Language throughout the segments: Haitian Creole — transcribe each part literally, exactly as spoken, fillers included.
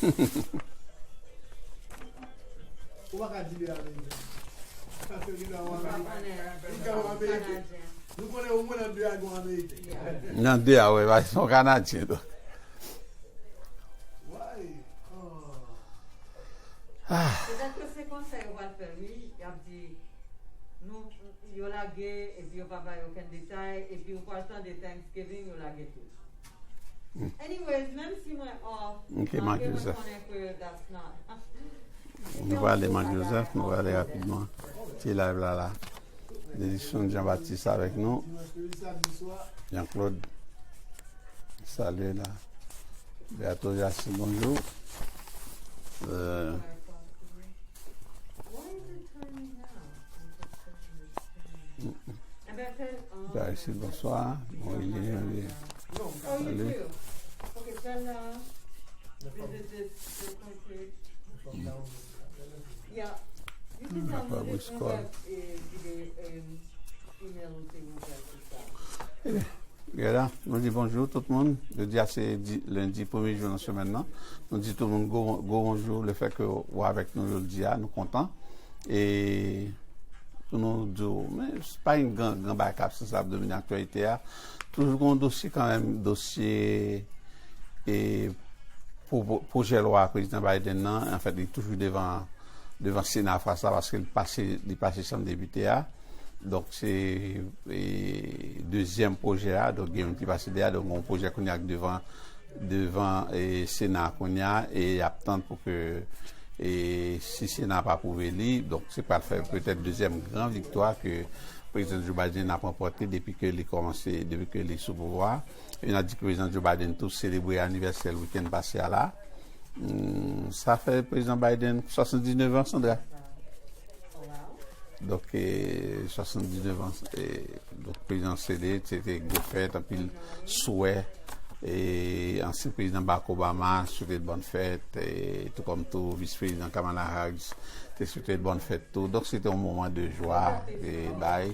Ou pa ka di li Ameriken. Paske li ka wè Ameriken. Li ka wè Ameriken. Nou konnen omwen nan de a gon Ameriken. Nan de a, wi, paske se yon Kanadyen, donk. Why? Oh. Ah. Petèt ke se konsa yo pral fè l, wi. Y ap di, nou, yo lage, epi yo pa bay okenn detay, epi ou pral tande Thanksgiving, yo lage tout. Anyways, menm si mwen off, Ok, Marc Joseph. Konnen ke that's not. Nou prale Marc Joseph, nou prale rapidman. Ti live la la. Benediction Jean Baptiste avèk nou. Jean Claude. Salut la. Beato Jacy, bonjou. Euh, Darcy, bonswa. Bon, il est, il est. Salut. Fabrice Cole. Ebyen, Gèda, nou di bonjou tout moun. Jodi a se di, lendi, premye jou nan semèn nan. Nou di tout moun gwo, gwo bonjou. Lefètke w avèk nou jodi a, nou kontan. E pou nou di w, men se pa yon gran, gran bagay k ap sansib domine aktyalite a. Toujou gen yon dosye kanmenm, dosye e pwo-, pwojè lwa prezidan Biden nan, anfèt, li toujou devan, devan Sena fwa sa, paske li pase, li pase Chanm Depite a. Donk, se, e, dezyèm pwojè a, donk, gen youn ki pase de a, donk, gen yon pwojè kounye a k devan, devan, e, Sena a kounye a, e y ap tann pou ke, e, si Sena a pa apwouve li, donk, se pral fè petèt dezyèm gran viktwa ke prezidan Joe Biden ap ranpòte depi ke li kòmanse, depi ke li sou pouvwa. E n a di ke prezidan Joe Biden tou selebre anivèsè l wikenn pase a la. Hmm, sa fè prezidan Biden swasanndiznèf an, Sandra. Donk, e, swasanndiznèf an, e, donk, prezidan selebre, se te gwo fèt, anpil swè. E ansyen prezidan Barack Obama swete l bòn fèt, e tou kòm tou vis prezidan Kamala Harris te swete l bòn fèt tou. Donk, se te yon moman de jwa, e bay,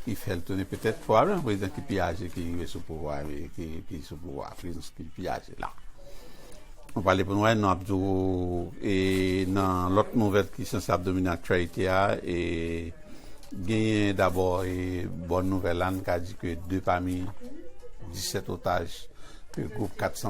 ki fè l tounen petèt, pwobableman, prezidan ki pi aje ki rive sou pouvwa, e ki, ki sou pouvwa, prezidan ki pi aje la. Nou pale pou nou wè, nou ap di w, e nan lòt nouvèl ki sanse ap domine aktyalite a, e genyen dabò, e bòn nouvèl la, nou ka di ke de pami disèt otaj ke gwoup kat san